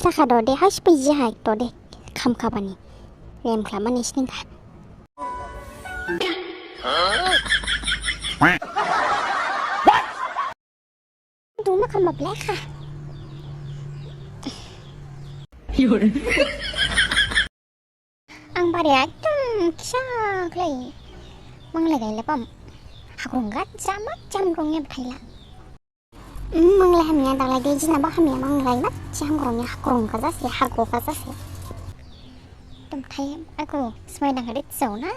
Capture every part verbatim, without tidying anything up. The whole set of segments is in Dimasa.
Jakha dode, hasibai jihai dode, kham khabani. Lem khlama ni sning kha. Duma kham ma blai kha. Ang bari ekdom kisa khlai. Manglai gaila pam. Hakrong ga jama jam rong ya bthaila. Hmm, manglai hamya daglai de jina ba hamya manglai ba jam rong ya hakrong ga jase hago ga jase. Ekdom thai aku smai dang hade jauna.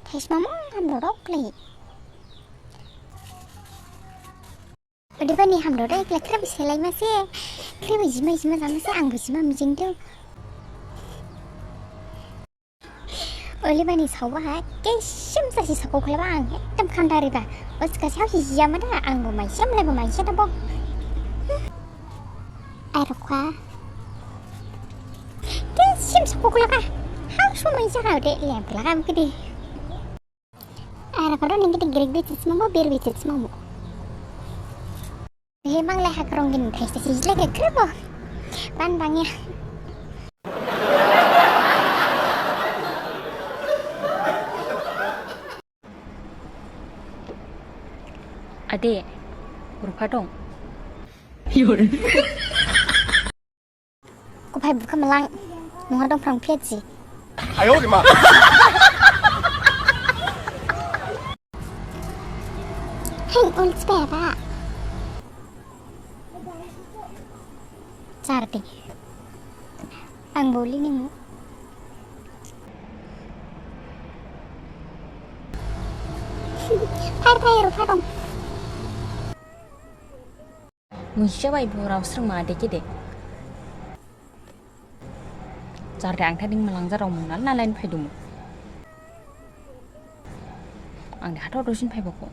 Thai sma mo ham rok lai. Odebani hamdao da, ekla khrip selai ma se, khrip jima jima jama se, angbo jima mijing du. Odebani saoba ha, kesim sasi sako khlaiba ang, ekdom khandari ba. Oska sao si jama da, angbo maisam laibo maisa da bo. Ai rokha. Kesim sako khlaiba. Hau so maisa hau de, lem khlaiba kidi. Ara kado ning kiti girik bi cicima mo, bir bi cicima mo. He manglai hakrong gin thai se sijle ke krebo. Pan bangya. Ade, Rupha dong. Kuphai bukha malang, nunga dong phrang phiatsi. Ayo, di ma. Heng ul spera. Charti. Ang boli ni mu. Phar phai ru phadong. Muisa bai borao srwngma deke de. Jar de ang thading malang jarao mung nal nalain phaidumu. Ang de hatho dosin phaibakho.